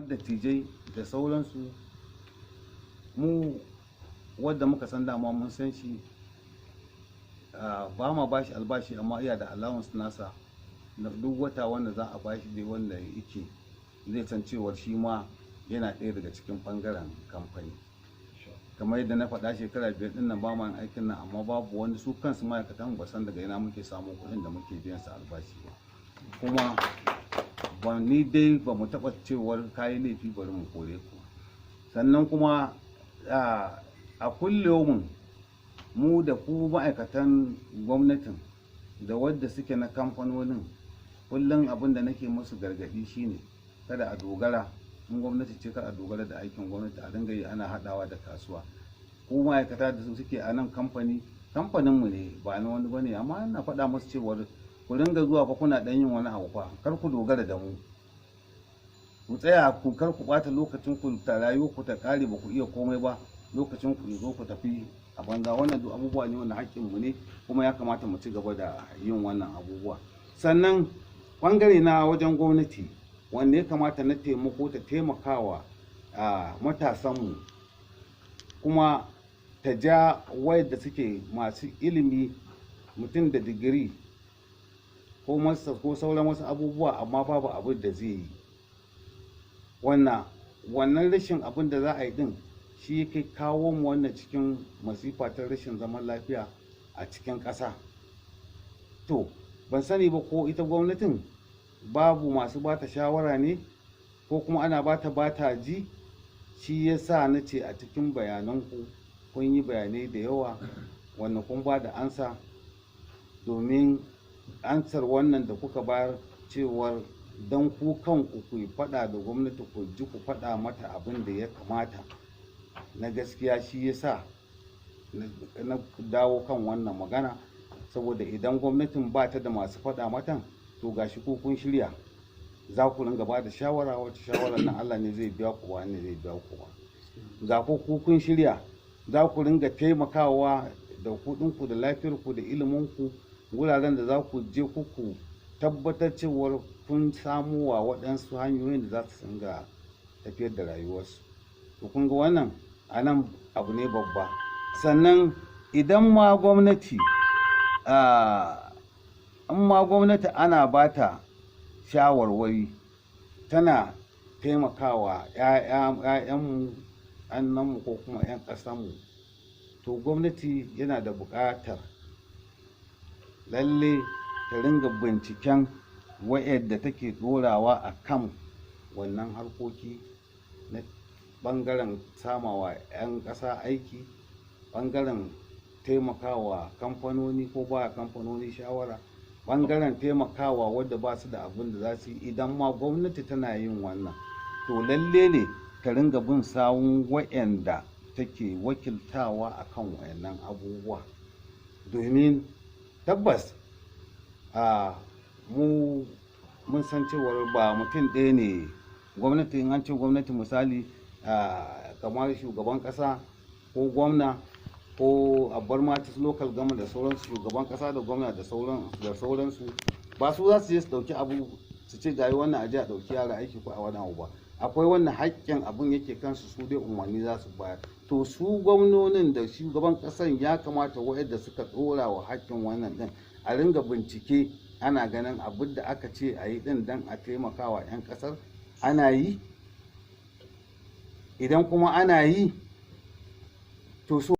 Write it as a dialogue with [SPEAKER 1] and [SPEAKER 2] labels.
[SPEAKER 1] Dattijai da sauransu, mu wadda muka san dama mun san shi, ba ma bashi albashi, amma iya da allowance nasa na duk wata wanda za a bashi dai, wanda yake zai san cewar shi ma yana ɗaya daga cikin ɓangaren kamfani. Kamar yadda na faɗa, shekara 5 ɗin nan ba ma yin aikin nan, amma babu wani, su kansu ma'aikatan ba san daga ina muke samun kuɗin da muke biyan su albashi ba. Kuma ba ni dai ba mu taɓa cewar kayi laifi, bari mu kore ku. Sannan kuma a kullum mu da ku ma'aikatan gwamnatin da wadda suke na kamfanonin, kullum abin da nake musu gargaɗi shine kada a dogara, in gwamnati ce, kar a dogara da aikin gwamnati, a dinga yi ana haɗawa da kasuwa. Ku ma'aikata da su suke a nan kamfani, kamfaninmu ne, ba na wani bane, amma ina faɗa musu cewar ku ringa zuwa fa kuna ɗan yin wani abu fa, kar ku dogara da mu. Ku tsaya ku, kar ku ɓata lokacin ku, ta rayuwar ku ta ƙare ba ku iya komai ba, lokacin ku zo ku tafi a banza. Wannan duk abubuwa ne wanda haƙƙin mu ne, kuma ya kamata mu ci gaba da yin wannan abubuwa. Sannan ɓangare na wajen gwamnati wanda ya kamata na taimako, ta taimakawa a matasanmu, kuma ta ja wayar suke masu ilimi, mutum da digiri ko masters ko sauran wasu abubuwa, amma babu abin da zai yi. Wannan rashin abin da za a yi din shi yake kawo mu wannan cikin masifa ta rashin zaman lafiya a cikin ƙasa. To, ban sani ba ko ita gwamnatin babu masu bata shawara ne, ko kuma ana bata ji. Shi ya sa na ce a cikin bayananku kun yi bayanai da yawa wanda kun ba da ansa, domin ansar wannan da kuka bayar cewar don ku kanku ku yi faɗa da gwamnati, ku ji ku faɗa mata abin da ya kamata na gaskiya. Shi ya sa na dawo kan wannan magana, saboda idan gwamnatin ba ta da masu faɗa mata, to gashi ko kun shirya za ku ringa ba da shawara, wacce shawarar nan Allah ne zai biya ku, ba ne zai biya ku ba. Ga ku kun shirya za ku ringa taimakawa da kuɗinku da lafiyarku da iliminku, wuraren da za ku je ku tabbatar cewar kun samu wa waɗansu hanyoyin da za su ringa tafiyar da rayuwarsu. To, kun ga wannan a nan abu ne babba. Sannan idan ma gwamnati, in ma gwamnati ana ba ta shawarwari, tana taimakawa 'ya'yanmu, annanmu ko kuma 'yan ƙasanmu, to gwamnati yana da buƙatar lalle ta ringa binciken wa'yanda take ɗorawa a kan wannan harkoki na ɓangaren samawa 'yan ƙasa aiki, ɓangaren taimakawa kamfanoni ko ba kamfanoni shawara, ɓangaren taimakawa wadda ba su da abin da za su yi. Idan ma gwamnati tana yin wannan, to lalle ne ta ringa bin sawun wa'yanda take wakiltawa a kan wayannan abubuwa, domin tabbas a mu mun san cewar ba mutum ɗaya ne gwamnati. In an ce gwamnati, misali kamar shugaban ƙasa ko gwamna ko abbar matis local government da sauransu, shugaban ƙasa da gwamna da sauransu, ba su za su je su ɗauki abu su ce gayi wannan, aje a ɗauki yara aiki ko a wani abu ba. Akwai wannan haƙƙin abun yake kansu, su dai umarni za su bayar. To, su gwamnonin da shugaban ƙasan ya kamata waɗanda suka ɗora wa haƙƙin wannan ɗin a ringa bincike, ana ganin abin da aka ce a yi ɗin don a taimakawa 'yan ƙasar ana yi. Idan kuma ana yi, to so